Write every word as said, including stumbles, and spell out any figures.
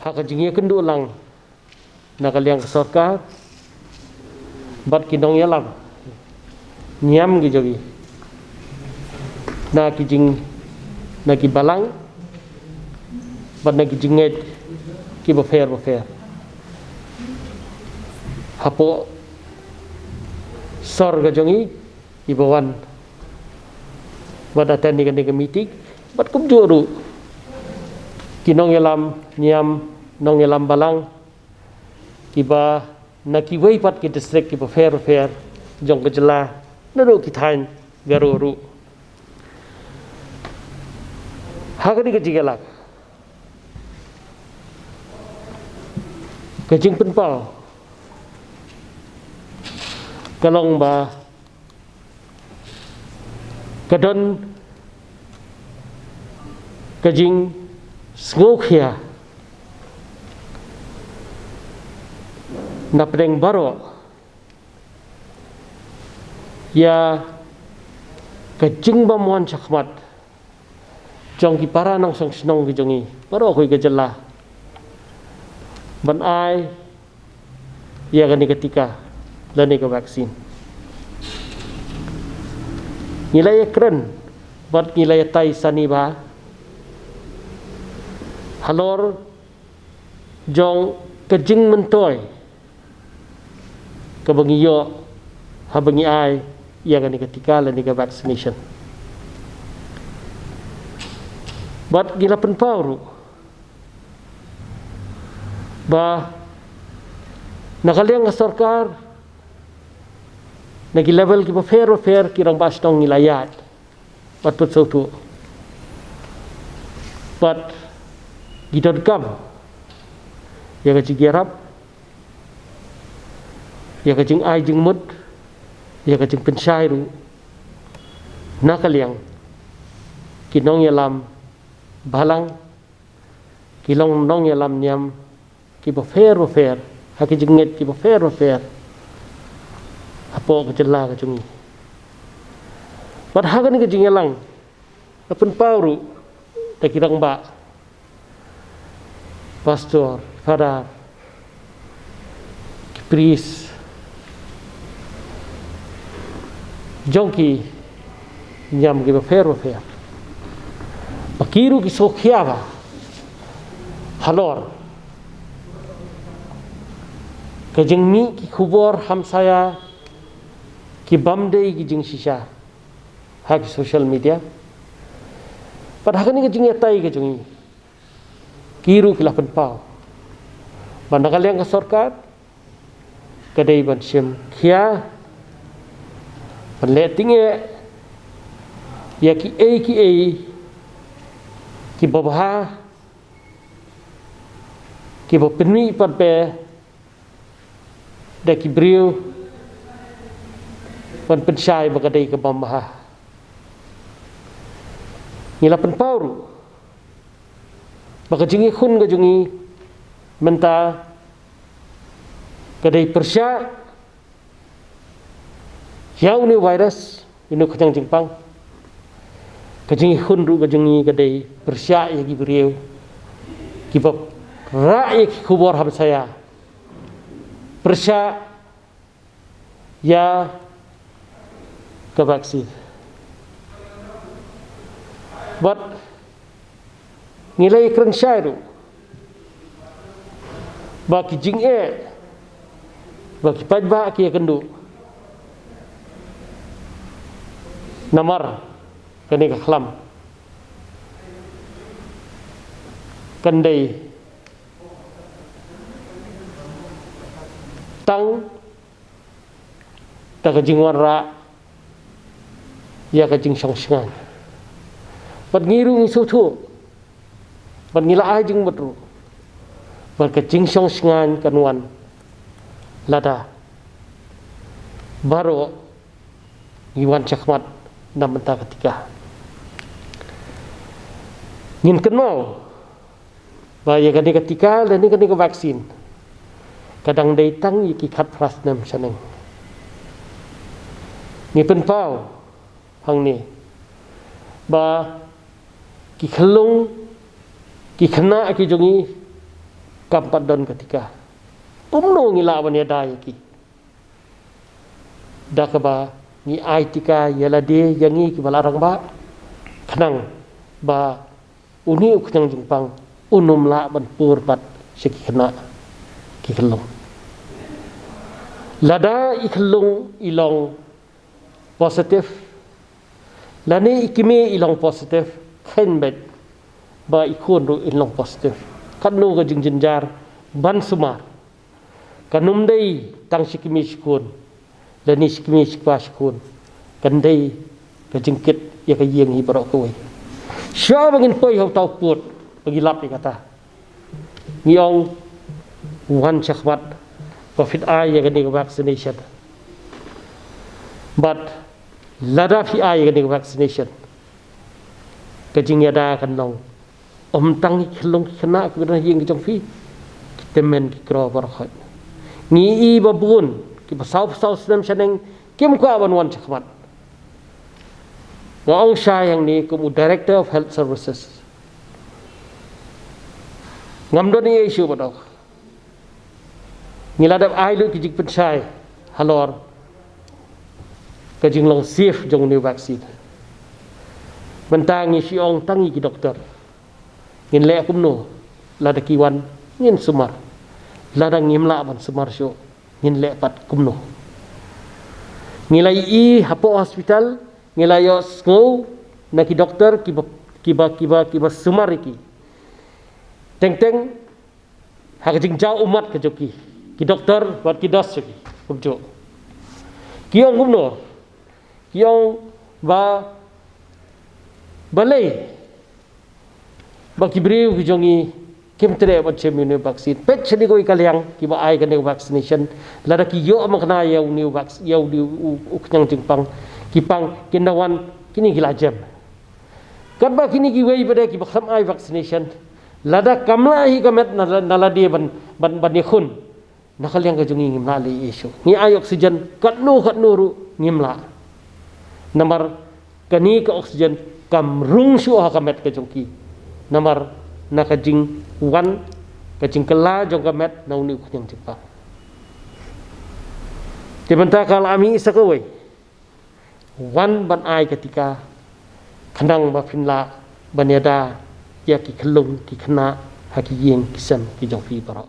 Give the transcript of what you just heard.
Ka jingïakynduh lang na ka liang ka sorkar bad ki nongïalam niam ki jong ngi, na ki jing, na ki balang bad na ki jingngeit kiba pher ba pher hapoh sor ka jong ngi, kiba wan bad attend ïa kane ka meeting, bad kumjuh ruh ki nongïalam niam, nongïalam balang kiba na kiwei pat ki district kiba pher ba pher jong ka jylla, naduh ki thaiñ Garo ruh. Ha kane ka jingïalang, ka jingpynpaw ka long ba ka don ka jingsngewkhia na pdeng baroh ïa ka jingbymwan shakhmat jong ki para nongshong shnong ki jong ngi baroh kawei ka jylla ban ai ïa kane ka tika lane ka vaccine. Ngi la ïakren bad ngi la ïatai sani bha halor jong ka jingmyntoi kaba ngi ïoh haba ngi ai ïa kane ka tika lane ka vaccination. Bad ngi la pynpaw ruh ba na ka liang ka sorkar, na ki level kiba pher ba pher, ki rangbah shnong ngi la ïaid bad pynsngewthuh bad ngi donkam ïa ka jingïarap, ïa ka jingai jingmut, ïa ka jingpynshai ruh na ka liang ki nongïalam balang, ki long nongïalam niam kiba pher ba pher, ha ki jingngeit kiba pher ba pher hapoh ka jylla ka jong ngi. Bad ha kane ka jingïalang la pynpaw ruh da ki rangbah, pastor, father, ki priest jong ki niam kiba pher ba pher, ba ki ruh ki sngewkhia bha halor ka jingmih ki khubor hamsaïa kibym dei ki jingshisha ha ki social media. Bad ha kane ka jingïatai ka jong ngi, ki ruh ki la pynpaw ba na ka liang ka sorkar ka dei ban shim khia, ban leh tyngeh ïa kiei kiei kiba bha, kiba pynmih pat bha da ki briew ban pynshai ba ka dei kabym bha. Ngi la pynpaw ruh ba ka jingïakhun ka jong ngi mynta ka dei pyrshah ïa une u virus, une u khñiang jingpang. Ka jingïakhun ruh ka jong ngi ka dei pyrshah ïa ki briew kiba rah ïa ki khubor hamsaïa, pyrshah ïa ka vaccine. Bad ngi la ïakren shai ruh ba ki jingeh, ba ki paidbah ki ïakynduh namar kane ka khlam kan dei tang da ka jingwanrah ïa ka jingshong shngaiñ. Bad ngi ruh ngi sngewthuh, bad ngi la ai jingmut ruh ba ka jingshong shngaiñ kan wan lada baroh ngi wan shakhmat na bynta ka tika. Ngin kynmaw ba ïa kane ka tika lane kane ka vaccine ka dang dei tang ïa ki khatphra snem shaneng. Ngi pynpaw hangne ba ki khyllung, ki khynnah ki jong ngi kam pat don ka tika. Kumno ngi lah ban ïada ïa ki? Da kaba ngi ai tika ïa lade ïa ngi kiba la rangbah, khnang ba une u khñiang jingpang un ym lah ban pur pat sha ki khynnah ki khyllung. Lada i khyllung i long positive, lane i kmie i long positive, khein beit ba i khun ruh in long positive. Katno ka jingjynjar ban sumar. Kan ym dei tang shi kmie shi khun, lane shi kmie shi kpa shi khun. Kan dei ka jingkit ïa ka ïing hi baroh kawei. Shuwa ba ngin poi ha uta u pud ba ngi lap ïa kata, ngi ong, wan shakhmat ba phin ai ïa kane ka vaccination. Bad lada phi ai ïa kane ka vaccination, ka jingïada kan long ym tang ïa ki khyllung ki khynnah kiba don ha ïing ki jong phi, ki tymmen ki kro baroh khoit. Ngi i ba bun kiba saw phew saw snem shaneng kim kwah ban wan shakhmat. Nga ong shai hangne kum u Director of Health Services, ngam don ei ei shuh ban ong. Ngi la dep ai lut ki jingpynshai halor ka jinglong safe jong une u vaccine. Mynta ngi shu ong tang ïa ki doktor. Ngin leh kumno? Lada ki wan, ngin sumar. Lada ngim lah ban sumar shuh, ngin leh pat kumno? Ngi la ïohi hapoh hospital, ngi la ïohsngew na ki doktor kiba, kiba, kiba, kiba sumar ïa ki. Teng teng ha ka jingjaw ummat ka jong ki, ki doktor bad ki nurse jong ki kumjuh. Ki ong kumno? Ki ong ba balei ba ki briew ki jong ngi kim treh ban shem ïa une u vaccine. Peit shane kawei ka liang kiba ai kane ka vaccination, lada ki ïoh makna ïa une u vac-, ïa une u, u khñiang jingpang, ki pang, kin da wan kine ki la jem. Katba kine kiwei pat de kiba khlem ai vaccination, lada kam lah hi ka met na, na lade ban, ban, ban ïakhun, na ka liang ka jong ngi ngim lah leh ei ei shuh. Ngi ai oxygen katno katno ruh ngim lah. Namar kane ka oxygen kam rung shuh ha ka met ka jong ki. Namar na ka jingwan, ka jingkylla jong ka met na une u khñiang jingpang. Te mynta ka la mih sa kawei, wan ban ai ka tika, khnang ba phin lah ban ïada ïa ki khyllung ki khynnah ha ki ïing ki sem ki jong phi baroh.